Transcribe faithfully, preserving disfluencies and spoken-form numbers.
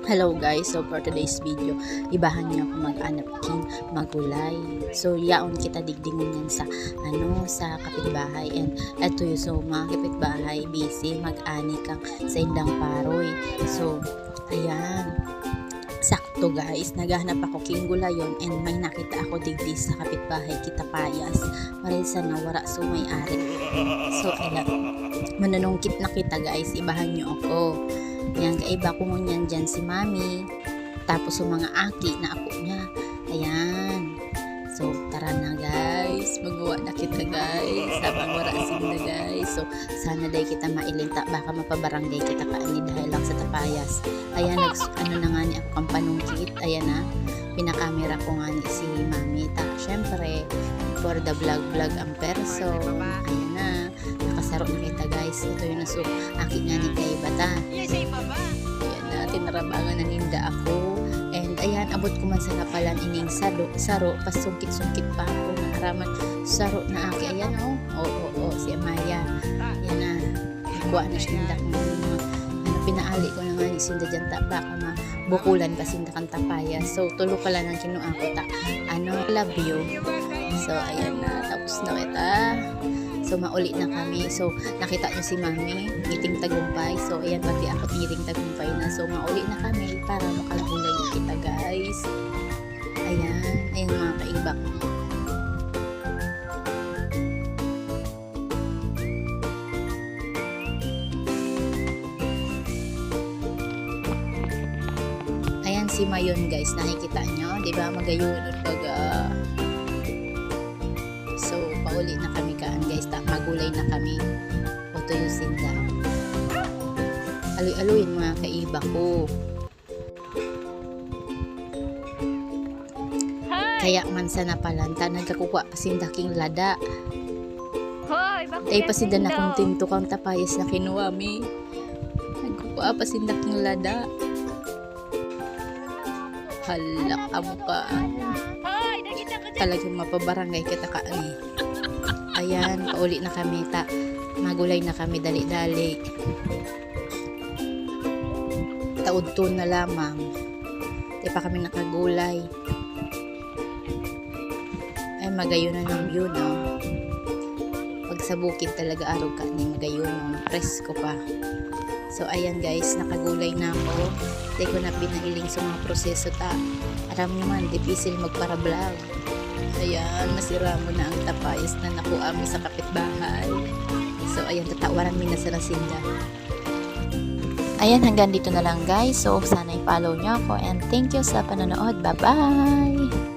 Hello guys, so for today's video, ibahan niyo ako mag-anap king magulay. So yaon kita digdi ngunyan sa ano, sa kapitbahay, and eto yung, so mga kapitbahay busy mag-ani kang saindang paroy. So ayan, sakto guys, naghahanap ako king gulayon and may nakita ako digdi sa kapitbahay kita payas. Maray sana wara so may-ari. So ayan, manunungkit na kita guys, ibahan niyo ako. Yan, kaiba ko ngunyan dyan si Mami. Tapos yung mga aki na apo niya. Ayan. So, tara na guys. Magawa na kita guys. Habang wala sinda guys. So, sana day kita mailinta. Baka mapabarangay kita kaini dahil lang sa tapayas. Ayan, nags- ano na nga ni ako kang panungkit. Ayan na. Pinakamera ko nga ni si Mami. Ta, syempre, for the vlog-vlog ang person. Ayan na. Nakasaro na kita guys. Ito yung nasu-, aki nga ni kay Bata. Yes, ay baba. Ayan na, tinarabangan na ninda ako. And ayan, abot ko man sa napalan ining saro, saro, pasungkit-sungkit pa ako. Naaraman, saro na aki. Ayan, oh. Oo, oo, si Amaya. Ayan na. Kuha na siya ng dakong mga, ano, pinaali ko na nga ni sinda dyan, ta, baka mabukulan pa sinda kan tapayas. So, tulo pa lang ang kinuha ko, ta, ano, love you. So, ayan na. Tapos na kita. So, mauli na kami. So, nakita niyo si Mami, ngiting tagumpay. So, ayan, pati ako ngiting tagumpay na. So, mauli na kami para makagulay na kita, guys. Ayan, ayan mga kaiba ko. Ayan si Mayon, guys, nakikita nyo, di ba? Magayon, baga. So, pauli na kami kaan, guys. Ta, magulay na kami. Otoy sinda. Aloy-aloy, mga kaiba ko. Kaya man sa napalanta, nagkakuha pa sinda king lada. Hoy, bakit Ay, pa sinda nakontento kang tapayas na kinuha mi. Nagkukuha pa sinda king lada. Halak, amo ka. Hoy, nakita ko dyan. Talagang mapabarangay kita kaani. Ayan, pauli na kami ta. Magulay na kami, dali-dali. Taudto na lamang. Di pa kami nakagulay. Ay, magayon na ng view, no? Pag sa bukid talaga, arog ka ni magayon, no? Presko pa. So, ayan guys, nakagulay na ako. Di ko na pinailing sa mga proseso ta. Aram nyo man, dipisil magpara-vlog. Ayan, masira mo na ang tapayas na nakuha mi sa kapitbahay. So, ayan, tatawaran mi na sa Rasinda. Ayan, hanggang dito na lang guys. So, sana i-follow nyo ako and thank you sa panonood. Bye-bye!